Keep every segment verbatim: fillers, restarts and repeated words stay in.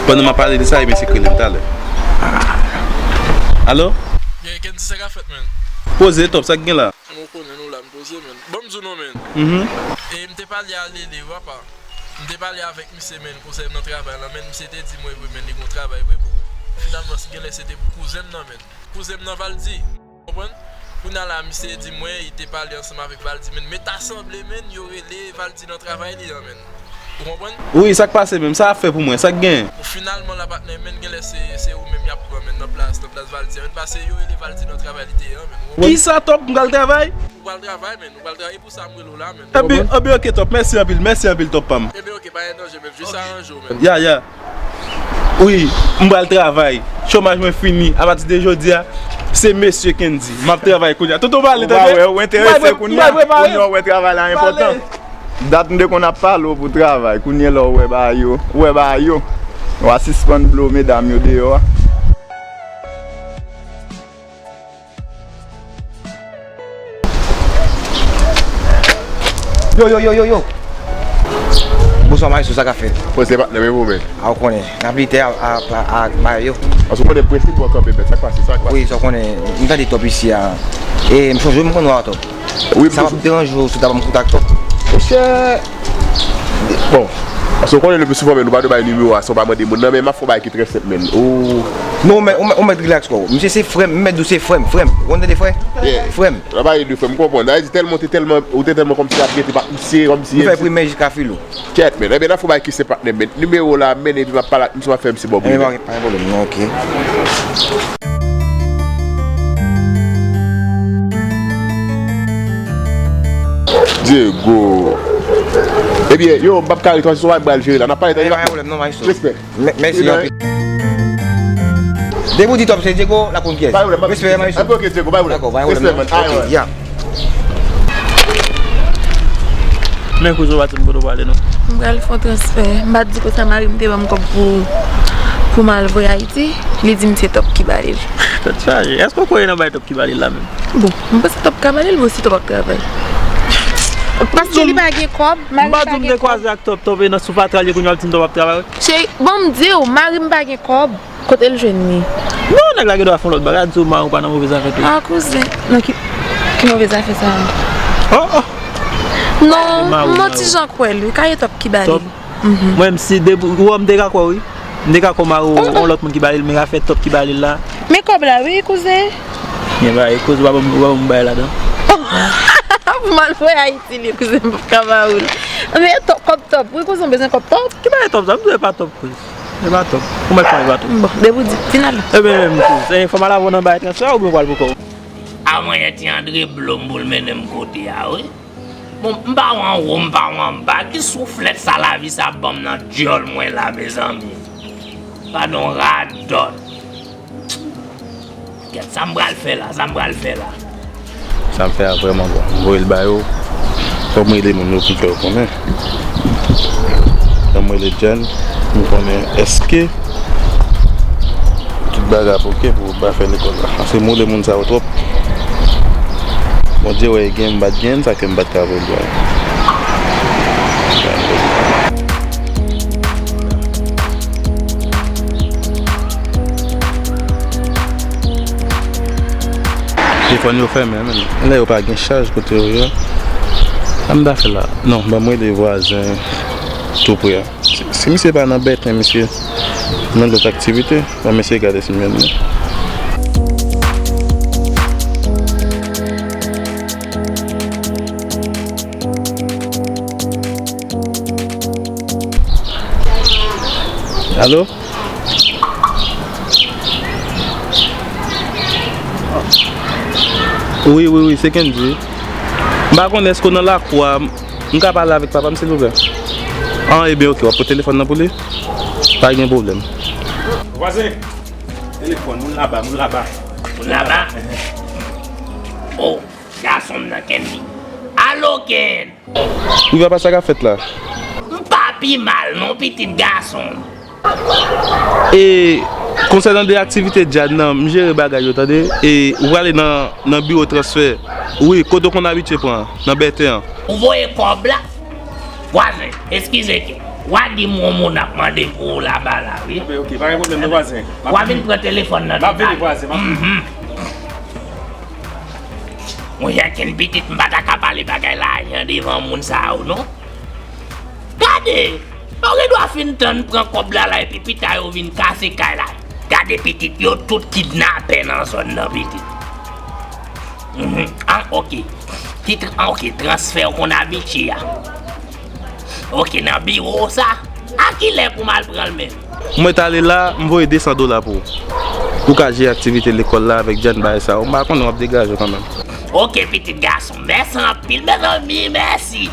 Pandan m ap pale de sa, ebyen se k rele m talè. Alo? Yeah, Kendy, sa k ap fèt, man? Poze, Top, sa k gen la? Ou konnen nou la, m poze, man. Bon, m di w non, man. Mhm. E m te pale a Lele, w apa. M te pale avèk misye, man, konsènan travay la, man, misye te di mwen vre, man, li gon travay vre, bon. Finalman, si genlè se te pou kouzen m nan, man. Kouzen m nan, Valdy. Konprann? Kounye a la, misye di mwen, li te pale ansanm avèk Valdy, man. Men ta sanble, man, yo rele Valdy nan travay li an, man. Ou konprann? Wi, sa k pase menm? Sa ap fè pou mwen? Sa k gen? Bon, finalman, la patnè, man, genlè se, se ou menm y ap pran, man, nan plas, nan plas Valdy an, man, paske yo rele Valdy nan travay li te ye an, man. Ou konprann? Kisa, Top? M pral travay? Ou pral travay, man. Ou pral travay, e pou sa m rele w la, man. Ebyen, ebyen, ok, Top. Mèsi anpil, mèsi anpil, Top pa m. Ebyen, ok, pa gen danje, man. Jis aranje w, man. Ya, ya. Wi, m pral travay. Chomaj mwen fini. Apati de jodi a, se mesye Kendy. M ap travay kounye a. Tonton, pale, tande. Ou pa wè, ou enterese kounye a. Kounye a, w wè travay la enpòtan. Dat m te konn ap pale w pou travay. Kounye a la, ou wè bagay yo. Ou wè bagay yo. W a sispann blow medam yo deyò a. Yo, yo, yo, yo, yo. Bonswa, maestro, sa k ap fèt? Poze patnè, men ou menm? A, ou konnen. N ap lite a, a, a, a bagay yo. Paske ou konnen prensip mwen kanpe bèt, sa k pase, sa k pase? Wi, sa w konnen, m tande Top isi a. E m sonje m konn wè w, Top. Wi, m toujou. Sa p ap deranje w si w ta ban m kontak Top? Monchè, bon, paske ou konnen le pli souvan, men nou pa dwe bay nimewo a san w pa mande moun nan, men m ap fè yon bagay ki trè senp, men. Ou... Non, ou mèt, ou mèt, ou mèt rilaks kò w. Misye se frè m, m mèt di w se frè m, frè m. Ou konn tande frè? Yeah. Frè m. Nan bagay de frè m, m konprann. Sa vle di tèlman, ou te tèlman, ou te tèlman kòmsi ap gete pa misye, kòmsi... Nou fè primè jiska filo. Kèt, men. Ebyen, n ap fè yon bagay ki senp, patnè, men. Nimewo la, men, epi m ap pale ak misye, m ap fè misye ba w... Ebyen, pa gen, pa gen pwoblèm, non, ok. Diego. Ebyen, yo, m p ap ka ret, se yon bagay m pral jere la. N ap pale, tande. Ebyen, pa gen pwoblèm, non, maestro. Respè. Mè-, mèsi anpil. Depi w di Top, se Diego, l ap konn kiyès. Pa gen pwoblèm, m ap... Respè, maestro. Ok, Diego, pa gen pwoblèm. Dakò, pa gen pwoblèm, man. Ok, ya. Men kouzen, w pa di m kote w prale, non. M pral fè yon transfè. M pa t di konsa, mari m te ban m kòb pou, pou m al voye Ayiti. Li di m se Top ki ba li l. Tèt chaje. Èske w kwè nan bay Top ki ba li l la menm? Bon, m panse Top ka ba li l, bon, si Top ap travay. Paske li pa gen kòb, mari m pa gen kòb. M pa di w m te kwaze ak Top, Top e nan sou fatra l ye kounye a, w ap di m Top ap travay. Cheri, bon, m di w, mari m pa gen kòb. Kote l jwenn li? Non, nèg la gen dwa fè yon lòt bagay, di w mari w pa nan move zafè tou. Ah, kouzen. Nan ki, ki move zafè sa a? Oh, oh. Non, m yon ti jan kwè l wi. Ka ye Top ki ba li. Top? Mhm. Mwen menm si depi ou wè m te ka kwè wi. M te ka kwè mari w, yon lòt moun ki ba li l, men afè Top ki ba li l la. Men kòb la wi, kouzen. Gen bagay, koze w pa ban m, w pa ban m bagay ladan. Pou m al voye Ayiti li, kouzen, m p ap ka ba ou l. Men Top, kòb Top. Wi, kouzen, w bezwen kòb Top? Ki bagay Top sa? M bezwen pa Top, kouz. E pa Top. Ou mèt fè e pa Top. Bon, depi w di, vin al. Ebyen, menm tou, se fò m al avè w nan bay transfè oubyen w pral pou kò w? A mwen, Ti Andre blo m pou l mennen m kote a, wi. Bon, m pa wè anwo, m pa wè anba. Ki souflèt sa lavi sa ap ban m nan dyòl mwen la, mezanmi? Gadon radòt. Kèt, sa m pral fè la, sa m pral fè la. Sa m fè a vrèman bon. M voye l ba yo. Fò m rele moun yo pou m fè yo konnen. Lè m rele Jen, m konnen èske tout bagay ap oke pou m pa fè lekòl la. Paske m rele moun sa yo twòp. Bondye wè e gen, m pa t gen, sa ke m pa t ka voye l ba yo. Telefòn yo fèmen, men lè yo pa gen chaj kote yo ye. Sa m ta fè la? Non, ban m rele vwazen tou pre a. Si, si misye pa nan bèten, misye nan lòt aktivite, ban m eseye gade si m jwenn li. Alo? Wi, wi, wi, se Kendy. M pa konnen èske w nan lakou a, m ka pale avèk papa m, silvouplè? An, ebyen, oke, w ap pote telefòn nan pou li? Pa gen pwoblèm. Vwazen! Telefòn, moun laba, moun laba. Moun laba? Oh, gason m nan, Kendy. Alo, Ken! Wi, papa, sa k ap fèt la? M pa pi mal non, pitit gason m. E konsènan de aktivite Djad nan, m jere bagay yo, tande. E ou prale nan, nan biwo transfè. Wi, kote w konn abitye pran, nan bèten an. Ou voye kòb la? Vwazen, eskize ke. W a di m yon moun ap mande pou ou laba la, wi. Anben, ok, pa gen pwoblèm, non, vwazen. W a vin pran telefòn nan. M ap vini, vwazen, m ap vini. Mhm. Monchè, Ken pitit, m pa ta ka pale bagay lajan devan moun sa yo, non. Gade! Yo gen dwa fin tann pran kòb la la epi pita yo vin kase kay la. Gade pitit, yo tout kidnapè nan zòn nan pitit. Mhm. Ah, ok. Ki tr-, ah, ok, transfè w konn abitye a. Ok, nan biwo w sa. A kilè pou m al pran l menm? Mwen t ale la, m voye de san dola pou ou. Pou w ka jere aktivite lekòl la avèk John bagay sa yo. M pa konnen w ap degaje w kanmenm. Ok, pitit gason, mèsi anpil, mezanmi, mèsi.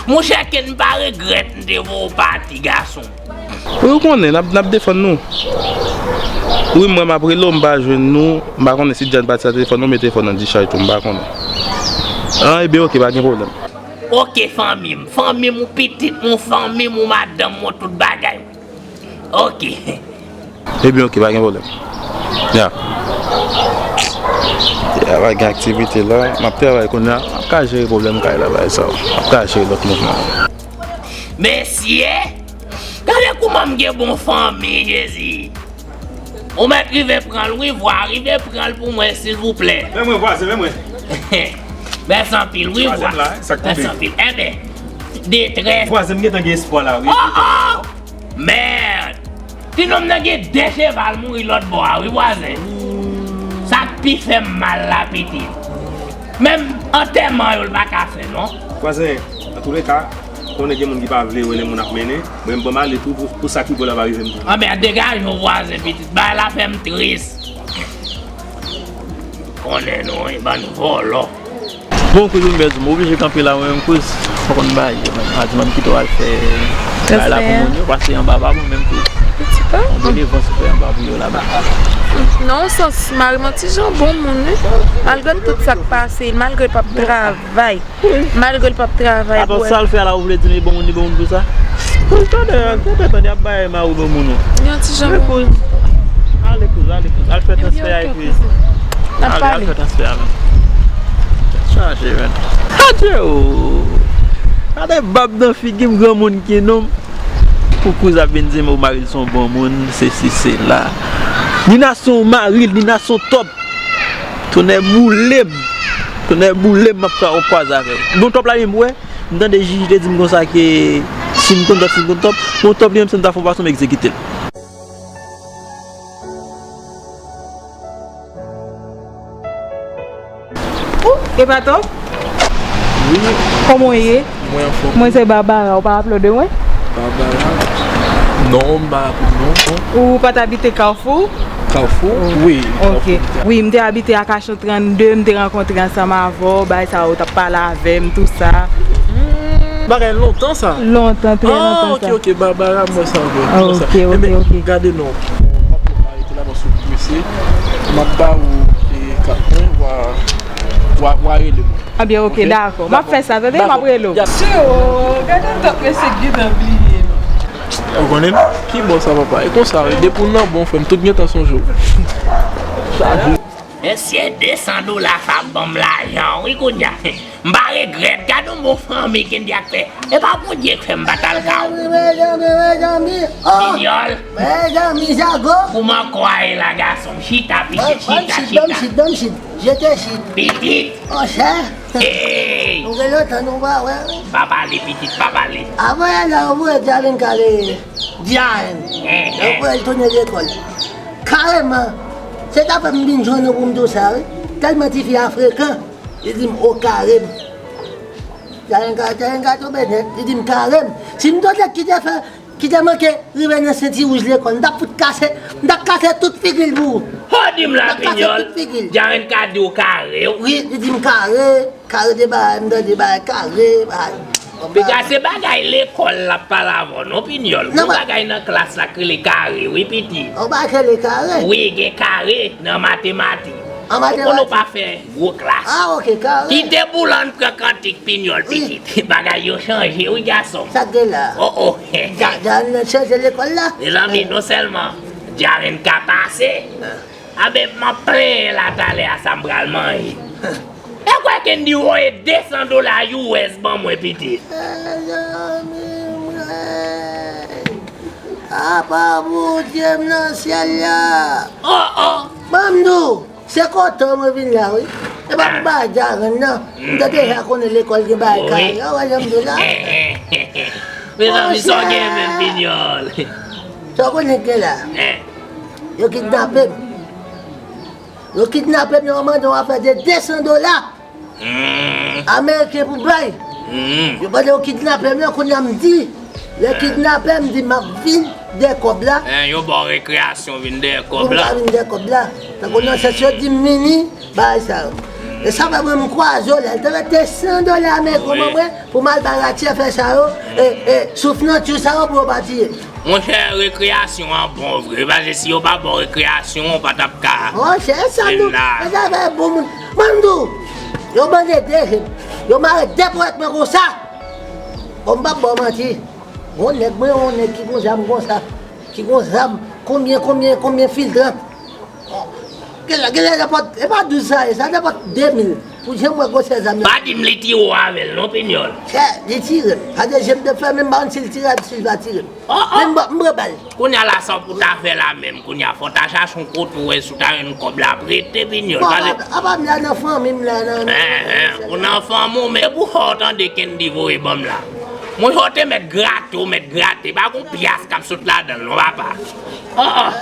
Monchè, Ken, m pa regrèt m te voye w pati, gason. Wi, ou konnen, n ap, n ap defann nou. Wi, mwen, m ap rele w, m pa jwenn nou. M pa konnen si John pati sa telefòn, ou mete telefòn nan dichaj tou, m pa konnen. An, ebyen, ok, pa gen pwoblèm. Ok, fanmi m, fanmi m, ou pitit mwen, fanmi m, ou madanm mwen, tout bagay. Ok. Ebyen, ok, pa gen pwoblèm. Ya. Ya, pa gen aktivite la. M ap travay kounye a. M ap ka jere pwoblèm kay la, bagay sa yo. M ap ka jere lòt mouvman yo. Mesye! Gade kouman m gen bon fanmi, Jezi! Ou mèt rive pran l, wi, vwa, rive pran l pou mwen, silvouplè. Men mwen, vwazen, men mwen. Mèsi anpil, wi, vwa. Vwazen la, sa k tonbe? Mèsi anpil. Enben, detrès. Vwazen, m gentan gen espwa la, wi. Oh, oh! Mèd! Ti nonm nan gen de cheval mouri lòt bò a, wi, vwazen. Sa k pi fè m mal la, pitit. Menm antèman yo, l pa ka fè, non. Vwazen, antouleka, konnen gen moun ki pa vle wè lè moun ap mennen. Mwen, m ban m ale tou pou, pou sa ki bon la pa rive m tou. Anben, degaje w, vwazen, pitit. Bagay la fè m tris. Konnen nou, e bann vòlò. Bon, kouz, m pèdi, m oblije kanpe la, mwen menm, kouz. Fòk konn bagay yo, menm. A di, m kite w al fè bagay la pou moun yo, pase anba pa mwen menm, kouz. Yon bon devans ou fè anba pou yo laba. Non, sans, mari m yon ti jan bon moun, wi. Malgre tout sa k pase, malgre l p ap travay. Malgre l p ap travay. Atò, sa l fè a la, ou vle di li bon moun, li bon moun pou sa? Tande, tande, tande, ap bay mari w bon moun, non. Li yon ti jan bon. Ale, kouz, ale, kouz. Al fè transfè a epi. Ale, al fè transfè a, men. Chaje, men. Adye, o. Gade bab nan figi m, granmoun ki nonm. Pou kouz ap vin di m, o, mari l se yon bon moun, sesi, sela. Nina se yon mari l, Nina se yon tòp. Tonnè boule m. Tonnè boule m, m ap fè yon kwaze avè w. Bon, tòp la, men, m wè. M tande jij te di m konsa ke si m konn tòp, si m konn tòp, bon, tòp li menm, si m ta fè yon fason, m egzekite l. Ou, epa tòp? Wi. Kòman w ye? Mwen anfòm. Mwen se Barbara, ou pa raple w de mwen? Barbara? Non, m pa raple m, non. Ou pa t abite Kafou? Kafou? Wi. Ok. Wi, m te abite Akasyon trannde, m te rankontre ansanm avè w, bagay sa yo, w t ap pale avè m, tou sa. Hmm, bagay lontan sa? Lontan, trè lontan sa. Ah, ok, ok, Barbara, m wè sa vre, m wè sa. Ok, ok, ok. Enben, gade non, m ap arete la paske m prese. M ap ba ou, e, kat mwen, w a, w a, w a rele mwen. Anben, ok, dakò. M ap fè sa, tande, m ap rele w. Dakò. Dakò. Tyo, gade tòp mesye gentan bliye m. Ou konnen? Ki bò sa, papa? E konsa, wi, depi w nan bon, frè m, tout gentan sonje w. Chaje. Mesye, de san dola sa ap ban m lajan, wi, kounye a. M pa regrèt, gade yon bon fanmi Kendy ap fè. E pa Bondye k fè m pa t al ka ou. Mezanmi, mezanmi, mezanmi. Oh! Pinyòl. Mezanmi, Jago. Kouman kò a ye la, gason m? Chita, pitit, chita, chita. Ban m chit, ban m chit, ban m chit. Jete chit. Pitit. Monchè. Hey! Nou gen lontan nou pa wè, wi. Pa pale, pitit, pa pale. Avan yè la, yo voye Djarenn kale Djarenn. Yo voye l tounen lekòl. Kareman, se ta fè m vin jwenn ou pou m di w sa, wi. Tèlman tifi a frekan, li di m, o, kare m. Djarenn ka, Djarenn ka tonbe nèt, li di m, kare m. Si m t yon nèg ki te fè ki te manke rive nan senti wouj lekòl, m t ap fout kase, m t ap kase tout figi l pou ou. Ho, di m la, Pinyòl, Djarenn ka di w kare w. Wi, li di m kare, kare de bagay, m tande bagay kare, bagay. Piga se bagay lekòl l ap pale avè w, non, Pinyòl. Gon bagay nan klas la k rele kare, wi, pitit. Yon bagay k rele kare? Wi, gen kare nan matematik. An matematik. Ou konnen w pa fè gwo klas. Ah, ok, kare. Kite boul ann pran kantik Pinyòl pitit. Bagay yo chanje, wi, gason m. Sa k gen la? Oh, oh. Dja, Djarenn chanje lekòl la? Mezanmi, non sèlman Djarenn ka pase. Anben, m ap plenyen la talè a sa m pral manje. E kwè Kendy voye de san dola U S ban mwen, pitit. Mezanmi, mwen. Apa Bondye m nan syèl la. Oh, oh. Ban m di w, se kontan mwen vin la, wi. E pa pou bagay djarenn nan. M te deja konnen lekòl gen bagay kay. Yo, wè jan m di w la. Mezanmi, sa w gen menm, Pinyòl? Sa w konnen k gen la? Yo kidnape m. Yo kidnape m, yo mande yon afè de de san dola. Ameriken pou bay. Yo pandan yo kidnape m nan, kounye a m di, lè kidnape m di m ap vin dèyè kòb la. Yo ba w rekreyasyon, vin dèyè kòb la. Pou m ka vin dèyè kòb la. Tankou nan sèt yo di m vini, bagay sa yo. E sa fè mwen m kwaze w la, l te mete san dola ameriken ban mwen pou m al bay ratye fè sa yo, e, e, souf nan tchou sa yo pou yo pa tiye m. Monchè, rekreyasyon an bon vre, paske si yo pa ba w rekreyasyon, ou pa t ap ka vin la. Monchè, sa tou, e zafè bon moun. Mwen m di w, yo mande de je m, yo mare de ponyèt mwen konsa. Bon, m p ap ba w manti. Gon nèg, mwen, yon nèg ki gon zam konsa, ki gon zam, konbyen, konbyen, konbyen fil trant. Genlè, genlè nenpòt, e pa douz sa ye, sa nenpòt de mil. Pou jan m wè gwosè zam nan. Pa di m li tire w avè l non, Pinyòl. Chè, li tire m. Sa de je m te fèmen, m pa konn si l tire m, si l pa tire m. Oh, oh. Men m ba, m pran bal. Kounye a la, sa w pou ta fè la menm, kounye a, fò w ta chache yon kote w wè si w ta jwenn kòb la prete, Pinyòl. Bon, apa, apa m la nan fanmi m la, nan. Hen, hen, ou nan fanmi w, men e pou sa w tande Kendy voye ban m la. Monchè, w te mèt grate, w mèt grate. Pa gon pyas k ap sot ladan l non, papa. Oh, oh.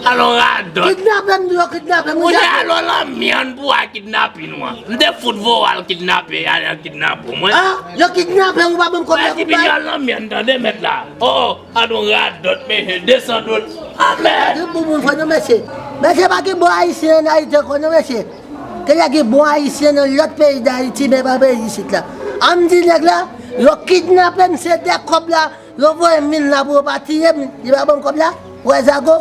Alon radòt. Kidnape m, yo kidnape m. Monchè, alon lanmyann pou a kidnape nou an. M te fout voye w al kidnape, al, al kidnape w, mwen. Ah, yo kidnape m, ou pa ban m kòb la pou bay. Mwen di Pinyòl lanmyann, tande mèt la. Oh, oh, alon radòt, mesye, de san dola. Ah, mèt. Gade pou moun fò non, mesye. Mesye, pa gen bon ayisyen an Ayiti ankò non, mesye. Genlè gen bon ayisyen nan lòt peyi Dayiti, men pa peyi isit la. An m di nèg la, yo kidnape m, se de kòb la. Yo voye m vin la pou yo pa tiye m, li pa ban m kòb la, ou wè zago.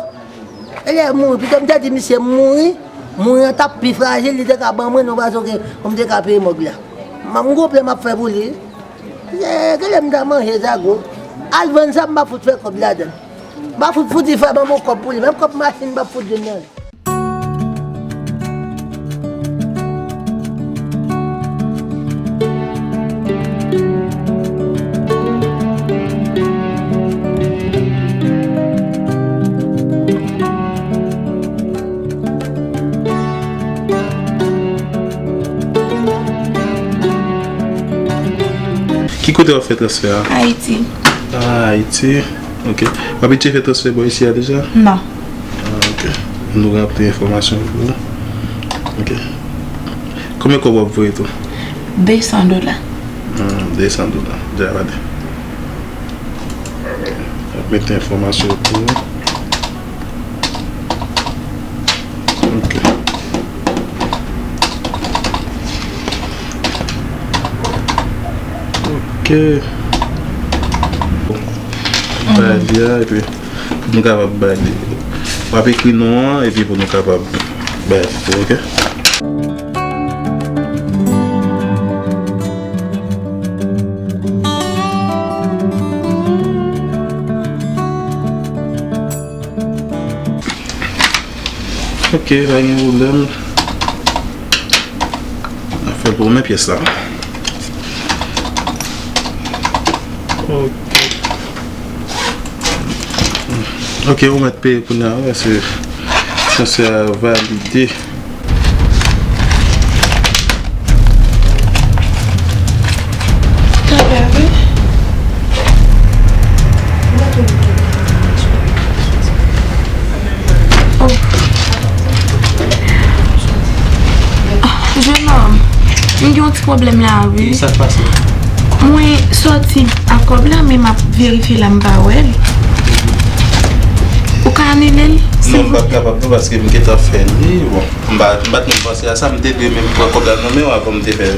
E lè mouri, pito m te di misye mouri, mouri an t ap pi frajil, li te ka ban mwen non, paske pou m te ka peye mòg la. M, m gon plen m ap fè pou li. E, genlè m ta manje zago. Al vann sa, m pa fout fè kòb ladan l. M pa fout fouti fè ban m yon kòb pou li, menm kòb machin m p ap fout jwenn nan. Ki kote w ap fè transfè a? Ayiti. Ah, Ayiti. Ok. W abitye fè transfè bò isi a deja? Non. Ah, ok. Nou ranpli enfòmasyon pou ou. Ok. Konbyen kòb w ap voye tou? De san dola. Hmm, de san dola. Deja gade. W ap mete enfòmasyon pou ou. Ok. Ok. Bay li a, epi pou nou kapab bay li. W ap ekri non an, epi pou nou kapab bay li, ok? Ok, pa gen pwoblèm. N ap fè l pou men pyès la. Ok. Ok, ou mèt peye kounye a, wi, se transfè a valide. Talè, wi. Oh. Ah, jenòm, m gen yon ti pwoblèm la, wi. Ki sa k pase? Mwen sòti ak kòb la, men m ap verifye la, m pa wè l. Ou ka anile l, silvouplè? Non, m p ap kapab non, paske m gentan fè li, bon. M pa, m pa t menm panse a sa, m te dwe menm pran kòb la nan men w avan m te fè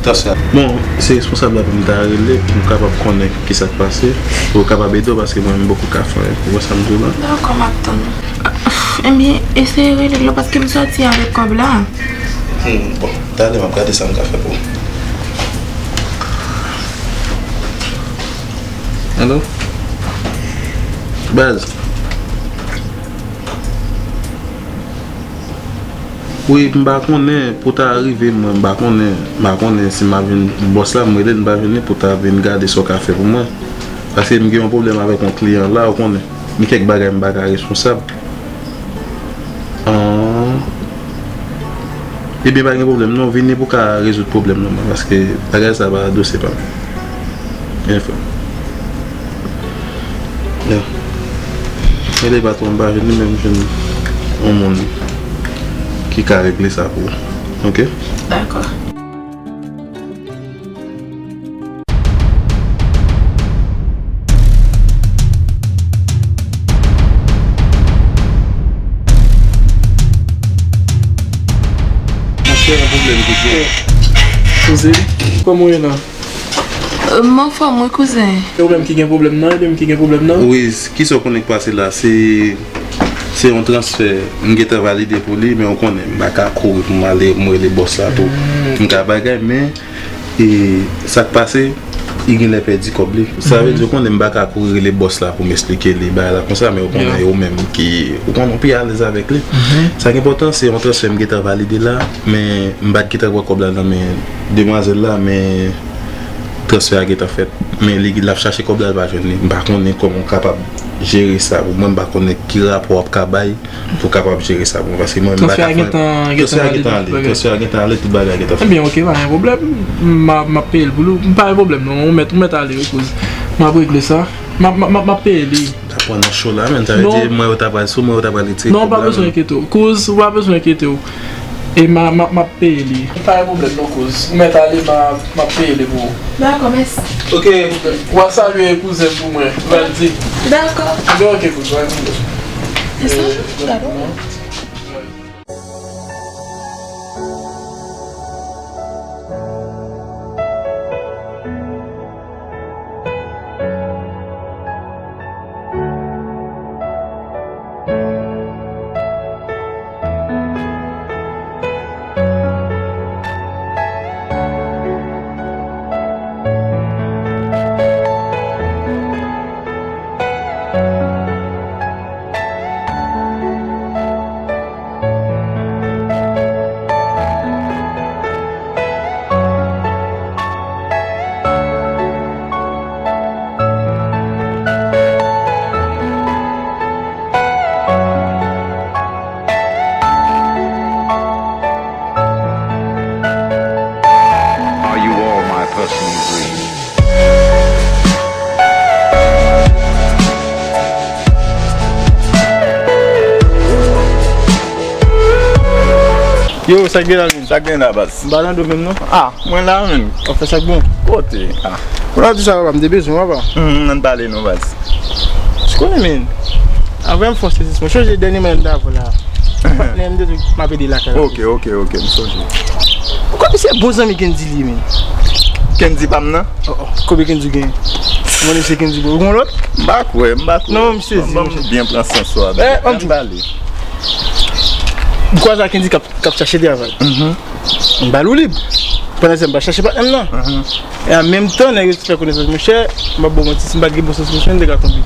transfè a. Bon, se responsab la pou m ta rele, pou m kapab konnen kisa k pase, pou yo kapab ede w, paske mwen menm m poko ka fè anyen. Ou wè sa m di w la? Dakò, m ap tann ou. Ebyen, eseye rele l non, paske m sòti avèk kòb la. Hmm, bon, talè m ap gade sa m ka fè pou ou. Alo? Baz. Wi, m pa konnen pou ta rive mwen, m pa konnen, m pa konnen si m ap jwenn bòs la, m rele l, m pa jwenn li pou ta vin gade sa w ka fè pou mwen. Paske m gen yon pwoblèm avèk yon kliyan la, ou konnen. Gen kèk bagay m pa ka responsab. An. Ebyen, pa gen pwoblèm non, vini pou ka rezoud pwoblèm nan, mwen, paske bagay sa pa dosye pa m. Enfo. Ya. Rele patwon m pa jwenn li, men m jwenn yon moun ki ka regle sa pou ou. Oke? Dakò. Monchè, yon pwoblèm ki gen. Kouzen, kòman w ye la? Euh, m anfòm, wi, kouzen. Se ou menm ki gen pwoblèm nan, e li menm ki gen pwoblèm nan? Wi, kisa w konnen k pase la? Se, se yon transfè m gentan valide pou li, men w konnen, m pa ka kouri pou m ale, m rele bòs la pou m ka bagay, men, e, sa k pase, li genlè pèdi kòb li. Sa vle di, w konnen, m pa ka kouri rele bòs la pou m eksplike li bagay la konsa, men w konnen, e ou menm ki, ou konnen, w pi alèz avèk li. Sa k enpòtan, se yon transfè m gentan valide la, men m pa t gentan wè kòb la nan men demwazèl la, men transfè a gentan fèt. Men li, l ap chache kòb la, l pa jwenn li. M pa konnen kòman w kapab jere sa pou mwen. M pa konnen ki rapò w ap ka bay pou w kapab jere sa pou mwen. Paske mwen, m pa ka fè. Transfè a gentan ale. Transfè a gentan ale, tout bagay gentan fèt. Ebyen, oke, pa gen pwoblèm. M a, m ap peye l pou li. M pa gen pwoblèm, non. Ou mèt, ou mèt ale, wi, kouz. M ap regle sa. M ap, m ap, m ap, m ap peye li. M ta pran nan cho la, men sa vle di, mwen, yo ta pral sou mwen, yo ta pral retire kòb la, men. Non, pa bezwen enkyete w. Kouz, ou pa bezwen enkyete w. E m a, m a, m ap peye li. Pa gen pwoblèm non, kouz. Ou mèt ale, m a, m ap peye li pou ou. Dakò, mèsi. Oke, w a salye kouzen m pou mwen. Ou va di. Dakò. Ebyen, oke, kouz, pa gen pwoblèm. E sa? Dakò. Are you all my personal dreams? Yo, sa k gen la, men? Sa k gen la, baz? M pa nan do menm, non. Ah, mwen la, men. W ap fè sa k bon? Kote? Ah. Ou la di sa, papa, m te bezwen w, papa. Hmm, ann pale, non, baz. Ou konnen, men. Avè m fè yon sezisman. Sonje dènye mwen m t avè w la. Patnè m te di m ap ede lakay la. Ok, ok, ok, m sonje. Ou konnen se bon zanmi Kendy li ye, men. Kendy pa m nan? Oh, oh. Konbyen Kendy gen? Mwen se Kendy, bro. Ou gen lòt? M pa kwè, m pa kwè. Non, m sezi, monchè. Ban m byen pran sans ou a. Eh, ann pale. M kwaze ak Kendy k ap, k ap chache travay. Mhm. M ba l woulib. Pandan se m pa chache patnè m nan. Mhm. E an menm tan, nèg yo te fè konesans, monchè, m pa ba w manti, si m pa t gen bon sans, monchè, m te ka tonbe.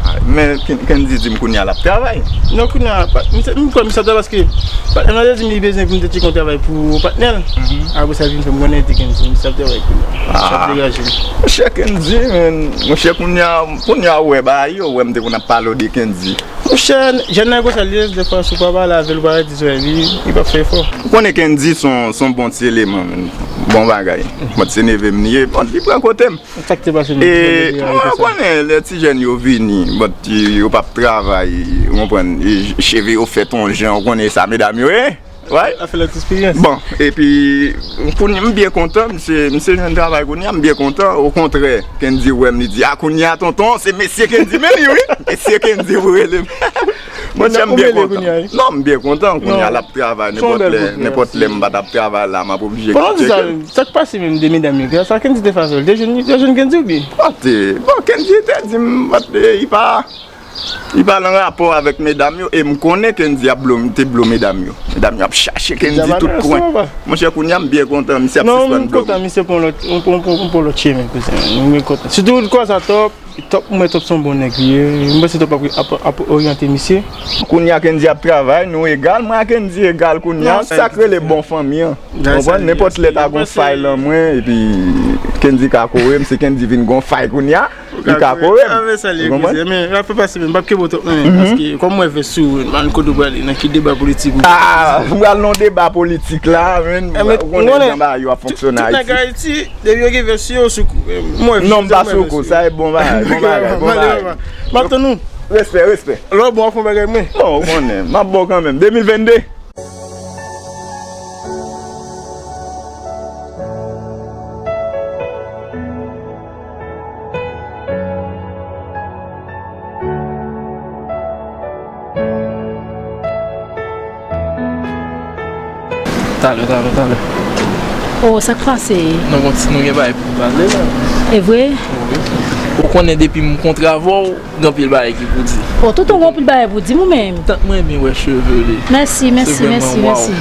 Ah, men Ken-, Kendy di m kounye a l ap travay. Non, kounye a, pa, m, m kwè misye ap travay paske patnè m nan te di m li bezwen pou m te tcheke yon travay pou patnè l. Mhm. Apre sa, l vin fè m konnen li te Kendy, misye ap travay kounye a. Misye ap degaje. Monchè Kendy, men, monchè, kounye a, kounye a ou wè bagay yo, ou wè m te konn ap pale w de Kendy. Monchè, jèn nan konsa, li, dèfwa, si w pa pale avè l, ou pa di sa, li, li p ap fè efò. Ou konnen Kendy se yon, se yon bon ti eleman, men. Bon bagay. Bon, se neve m li ye. Bon, li pran kote m. Sa k te pase, e, ou konnen, lè ti jèn yo vini, bon, yo p ap travay, ou konprann, e, cheve yo fèt yon jan, ou konnen sa, medam yo, e? Wi. Afè lòt eksperyans. Bon, epi, kounye a, m byen kontan, misye, misye jwenn travay kounye a, m byen kontan. Okontrè, Kendy wè m, li di, "Ah, kounye a, tonton, se mesye Kendy, men li, wi. Mesye Kendy, ou rele m." Monchè, m byen kontan. Non, m byen kontan, kounye a, l ap travay, nenpòt lè, nenpòt lè m pa t ap travay la, m ap oblije kite Kendy. Sa k pase menm de medam yo, sa Kendy te fè avè l, te jwenn, te jwenn Kendy oubyen? Bon, te, bon, Kendy te di m, but, eh, li pa, Li pa nan rapò avèk medam yo, e m konnen Kendy ap blo, te blo medam yo. Medam yo ap chache Kendy tout kwen. Monchè, kounye a m byen kontan, misye ap sispann blo m. Non, m kontan, misye pran lòt, m pran, pran, pran lòt chemen, kouzen. M byen kontan. Sitou, Top, Top, mwen Top se yon bon nèg li ye. M panse Top ap, ap, ap oryante misye. Kounye a Kendy ap travay, nou egal, mwen ak Kendy egal kounye a. Sa k rele bon fanmi an. Ou konprann? Nenpòt lè ta gon fay lan mwen, epi Kendy ka kore m, se Kendy vin gon fay kounye a. Li ka kore m. Ou konprann? Men, l ap fè pase, men m p ap kenbe w twòp non, men, paske kòm m wè vès sou ou, m pa konn kote w prale, nan ki deba politik ou. Ah, m pral nan deba politik la, men, ou konnen jan bagay yo ap fonksyone Ayiti. Tout nèg Ayiti, depi yo gen vès sou yo, sou kou. M wè vès sou ou, m wè vès sou ou. Non, m pa sou kou, sa e bon bagay, bon bagay, bon bagay. M ap tann ou. Respè, respè. Lè w bon, w ap fè yon bagay mwen. Bon, ou konnen, m ap bon kanmenm. De mil vennde. Talè, talè, talè. Oh, sa k pase? Nou gon ti, nou gen bagay pou pale la. E vre? Wi. Ou konnen depi m kontre avè w, gen anpil bagay ki pou di. Oh, toutan w gen anpil bagay pou di m ou menm. Tank mwen renmen wè cheve w li. Mèsi, mèsi, mèsi, mèsi.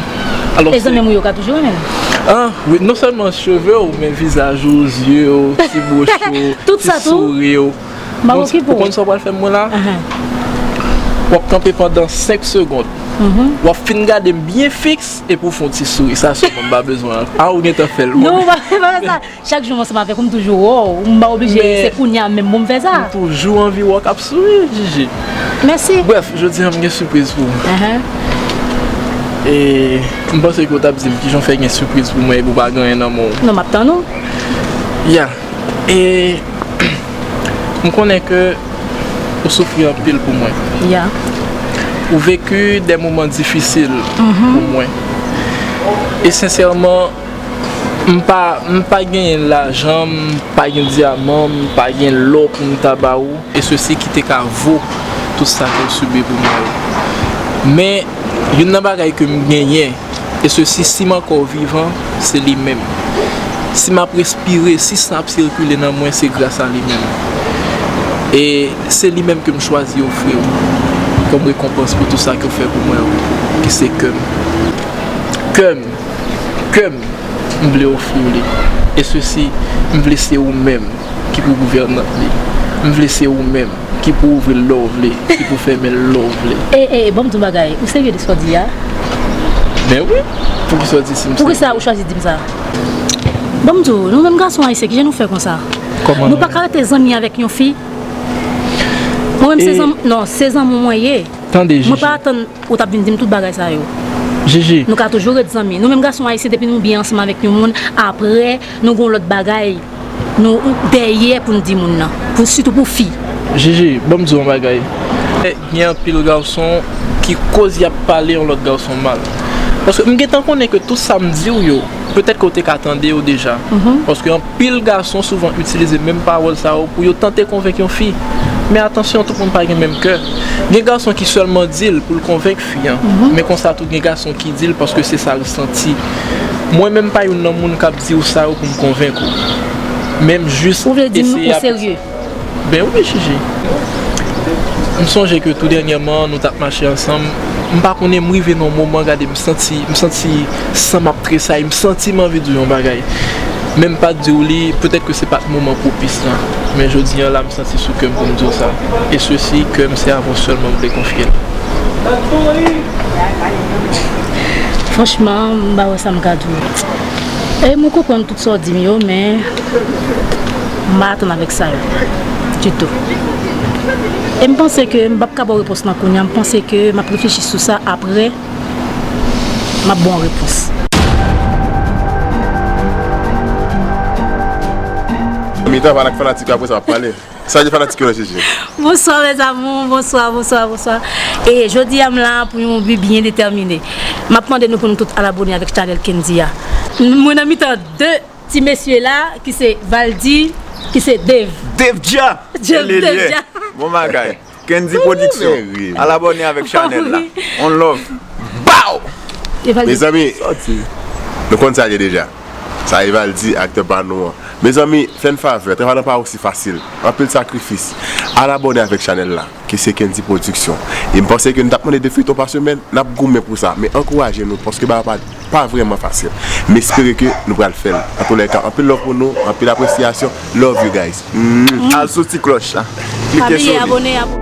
E zanmi w yo ka toujou renmen l? Ah, wi, non sèlman cheve w, men vizaj ou, zye w, ti bouch ou, ti souri w. M ap okipe w. Ou konn sa w pral fè m mwen la? Ahan. W ap kanpe pandan senk segonn. Mhm. W ap fin gade m byen fiks epi w fè yon ti souri. Sa sèlman m pa bezwen an. Ah, ou gentan fè l. Non, m pa fè sa. Chak jou m ansanm avèk ou, m toujou wè w. M pa oblije se kounye a menm pou m fè sa. M toujou anvi wè w k ap souri, Gigi. Mèsi. Brèf, jodi a m gen sipriz pou ou. Ahan. E m panse ke w t ap di m kijan w fè gen sipriz pou mwen epi w pa gen anyen nan men w. Non, m ap tann ou. Ya. E m konnen ke ou soufri anpil pou mwen. Ya. Ou veki de moman difisil pou mwen. E sensèman, m pa, m pa genyen lajan, m pa gen dyaman, m pa gen lò pou m ta ba ou, e sesi ki te ka vo tout sa ke w sibi pou mwen yo. Men, youn nan bagay ke m genyen, e sesi, si m ankò vivan, se li menm. Si m ap respire, si san ap sikile nan mwen, se gras a li menm. E se li menm ke m chwazi ofri w kòm rekonpans pou tout sa ke w fè pou mwen yo, ki se kè m. Kè m, kè m, m vle ofri w li. E sesi, m vle se ou menm ki pou gouvènant li. M vle se ou menm ki pou ouvri l lè w vle, ki pou fèmen l lè w vle. E, e, e, ban m di w yon bagay. Ou serye de sa w di a? Ben wi. Poukisa w di si m serye? Poukisa ou chwazi di m sa? Ban m di w, nou menm gason ayisyen, kijan nou fè konsa? Kòman nou? Nou pa ka rete zanmi avèk yon fi? Mwen menm se zanmi, non, se zanmi w mwen ye. Tande, Gigi. Mwen pa atann ou t ap vin di m tout bagay sa yo. Gigi. Nou ka toujou ret zanmi. Nou menm gason ayisyen, depi nou byen ansanm avèk yon moun, apre, nou gon lòt bagay, nou dèyè pou n di moun nan. Pou, sitou pou fi. Gigi, ban m di w yon bagay. Gen anpil gason ki koz y ap pale yon lòt gason mal. Paske m gentan konnen ke tout sa m di w yo, petèt ke w te ka tande yo deja. Mhm. Paske anpil gason souvan itilize menm pawòl sa yo pou yo tante konvenk yon fi. Men atansyon, tout moun pa gen menm kè. Gen gason ki sèlman di l pou l konvenk fi an. Mhm. Men konsa tou gen gason ki di l paske se sa l santi. Mwen menm pa youn nan moun k ap di w sa yo pou m konvenk ou. Men m jis eseye ap... Ou vle di m ou serye? Ben wi, Gigi. M sonje ke tou dènyèman, nou t ap mache ansanm. M pa konnen, m rive nan yon moman, gade, m santi, m santi san m ap tresayi, m santi m anvi di w yon bagay. Men m pa t di w li, petèt ke se pa t moman pwopis lan. Men jodi a la, m santi sou kè m pou m di w sa. E sesi, kè m, se a w sèlman m vle konfye l. Franchman, m pa wè sa m ka di w. E mwen konprann tout sa w di m yo, men m pa atann avèk sa yo ditou. E m panse ke m p ap ka ba w repons lan kounye a. M panse ke m ap reflechi sou sa apre. M ap ba w repons. Mitan, pale ak fanatik yo, apre sa w ap pale. Salye fanatik yo, Gigi. Bonsoir mes amours, bonsoir, bonsoir, bonsoir. E jodi a m la pou yon bi byen detèmine. M ap mande nou pou nou tout al abòne avèk chanèl Kendy a. Mwen nan mitan de ti mesye la, ki se Valdy, ki se Dave. Dave Dja. Dave, Dave Dja. Bon bagay. Kendy Production. Al abòne avèk chanèl la. One love. Bow! E Valdy. Mezanmi, nou konn sa ye deja. Sa e Valdy, aktè pa nou an. Mezanmi, fè n favè, travay lan pa osi fasil. Anpil sakrifis. Al abòne avèk chanèl la, ki se Kendy Production. E m panse ke n t ap mande de feyton pa semèn, n ap goumen pou sa. Men ankouraje nou, paske bagay pa, pa vrèman fasil. M espere ke nou pral fè l. Antoulèka, anpil love pou nou, anpil apresyasyon. Love you guys. Mm. Al sou ti klòch la. Klike sou li. Abone, abone.